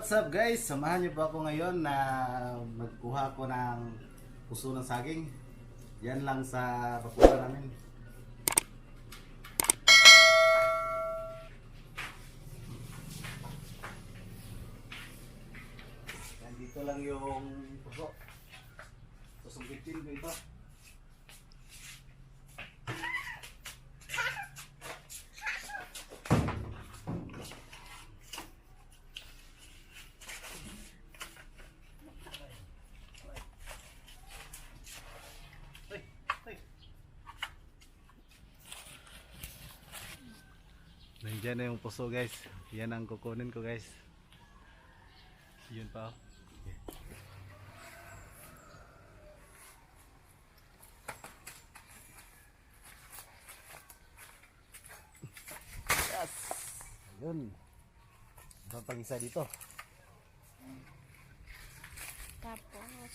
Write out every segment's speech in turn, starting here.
What's up, guys? Samahan niyo po ako ngayon na magkuha ko ng puso ng saging. Yan lang sa bakura namin. Yan, dito lang yung puso. Susungkitin ko ito. Ay, ay. Nandiyan na yung puso, guys. Yan ang kukunin ko, guys. Yun pa, oh. Okay. Yes! Ayun. Ibang pang isa dito. Tapos,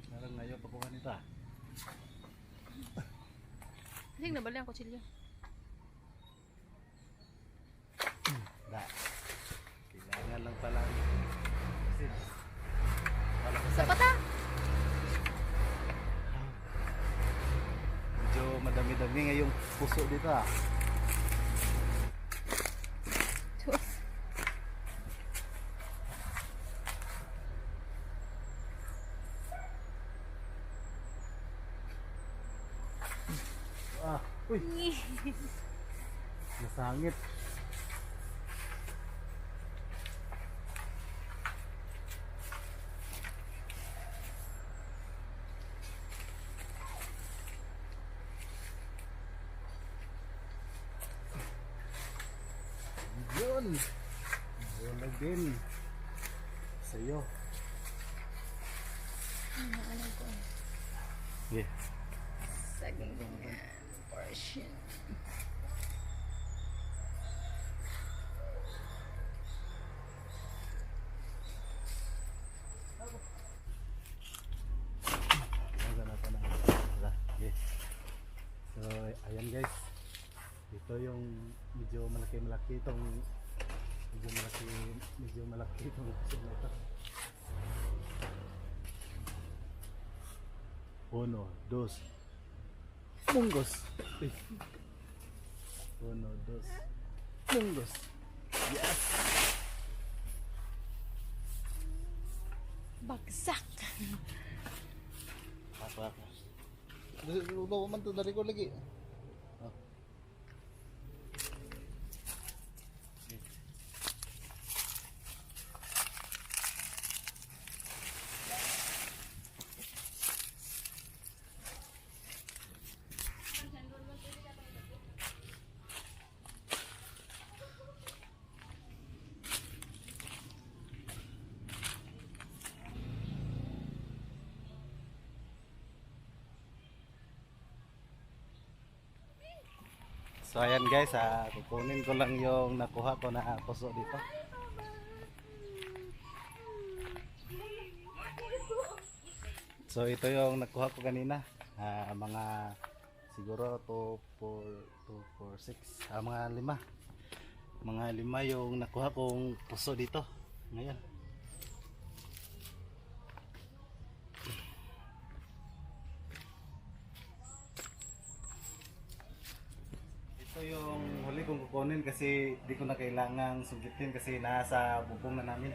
Parang ngayon pakuha nito ah. kasi nabali ang kutsilyo. Da. Kailangan lang pala. Kasi wala ka Sa pata! Medyo madami-dami ngayong puso dito ah. Diyos. Ah, uy, nasangit. Yun. Bulag din. Sa'yo. Ano, alam ko eh. Yeah. Saging ganyan. Portion. Yeah. So, ayan guys. Ito yung medyo malaki-malaki itong medyo malaki itong puso na ito. Uno, dos. Munggos. Uy. Uno, dos. Munggos. Yes! Bagsak! Ako, ako. Luto man to dari ko lagi. Oh. So ayan guys, kukunin ko lang yung nakuha ko na puso dito. So ito yung nakuha ko kanina. Mga siguro 2, 4, 2, 4, 6, mga lima. Mga lima yung nakuha kong puso dito. Ngayon. Ito yung huli kong kukunin kasi di ko na kailangang sungkitin kasi nasa bubong na namin.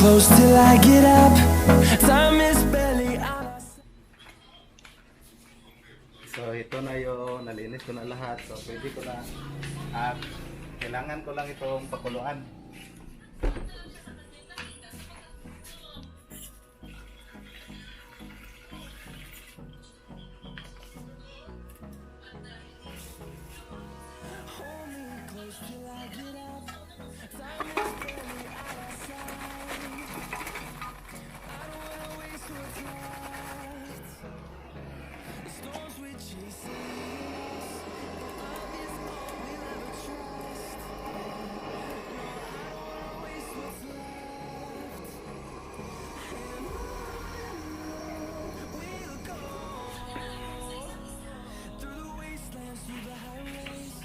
Close till I get up. Time is barely on our So ito na yung nalinis ko na lahat. So pwede ko na at kailangan ko lang itong pakuluan. Hold me close till I get up. Time is barely on our side. I don't wanna waste what's left. The storms we chase are leading us, but love is all we'll ever trust. No, I don't wanna waste what's left. And on we'll go through the wastelands, through the highways,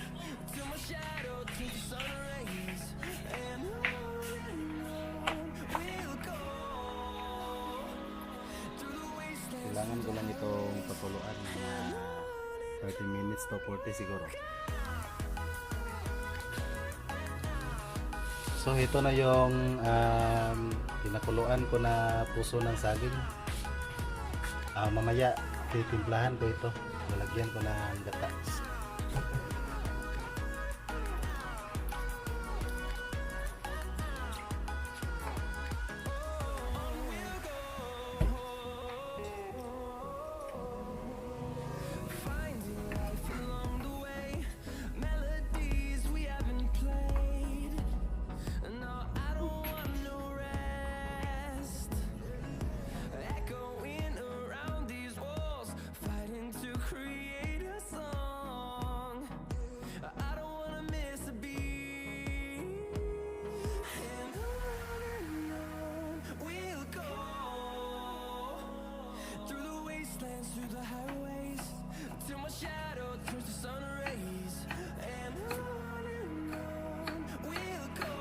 till my shadow turns to sun rays. And on we'll go through the wastelands. Kailangan ko lang itong pakuluan mga 30 minutes to 40 siguro. So ito na yung pinakuluan ko na puso ng saging. Mamaya titimplahan ko ito. Lalagyan ko ng gata. Finding life along the way, melodies we haven't played. No, I don't want no rest. Echoing around these walls, fighting to create a song. I don't wanna miss a beat. And on we'll go through the wastelands, through the highways, till my shadow turns to sun rays. And on we'll go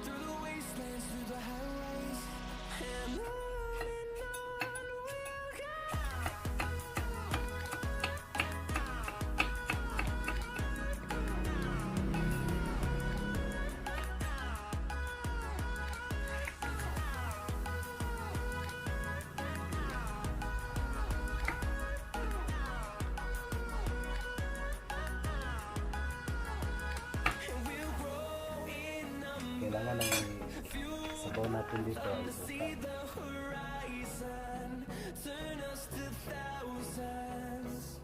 through the wastelands, through the highways, and on we'll go. And we'll grow in number. Kailangan ng sabaw natin dito ay suka. See the horizon, turn us to thousands,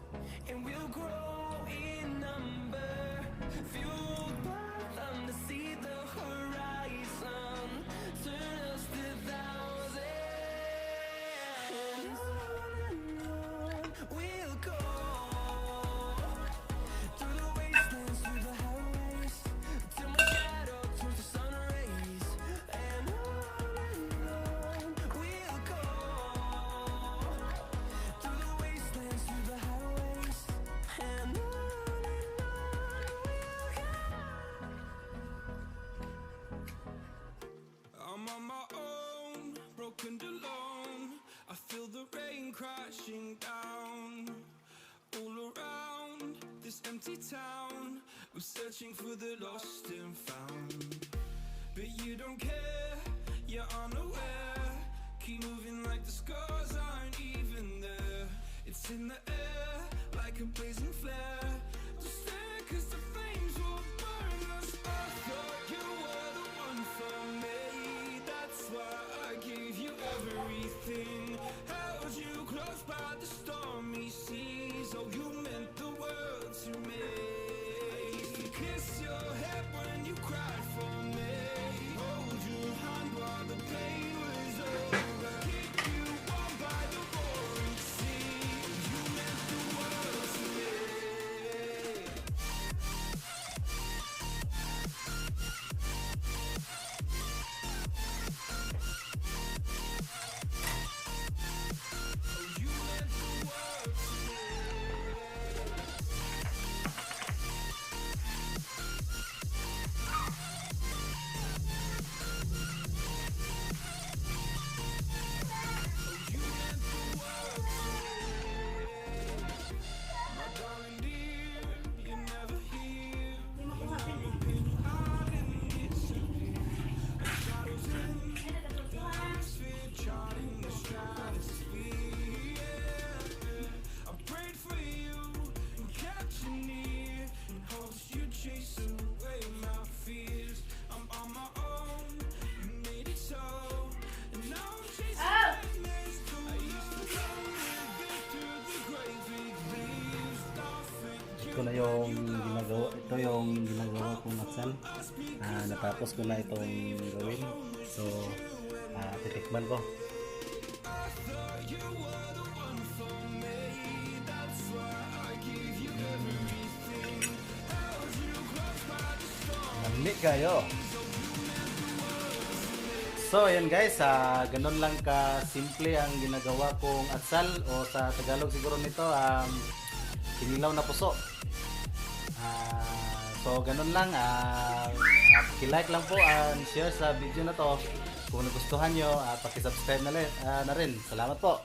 and we'll grow in number. Fueled by them to see the horizon, turn us to thousands. And on we'll go through the wastelands, through the highways, till my shadow turns to sun rays. And on we'll go through the wastelands, through the highways, and on we'll go. I'm on my own, broken alone. I feel the rain crashing down all around this empty town. I'm searching for the lost and found. But you don't care, you're unaware. Keep moving like the scars aren't even there. It's in the air, like a blazing flare. Just stare, 'cause the flames will burn us. I thought you were the one for me. That's why I gave you everything. Held you close by the stormy seas. Oh, you meant the world to me. I used to kiss your head when you cried for me. Hold your hand while the pain was over. Keep you warm by the roaring sea. You meant the world to me. na yung ginagawa, ito yung ginagawa kong atsal. Natapos ko na itong gawin. So, titikman ko. Lami kaayo. So, ayan guys, ganun lang ka simple ang ginagawa kong atsal o sa Tagalog siguro nito, kinilaw na puso. So, ganun lang. Paki-like lang po and share sa video na to. Kung nagustuhan nyo, paki-subscribe na rin. Salamat po.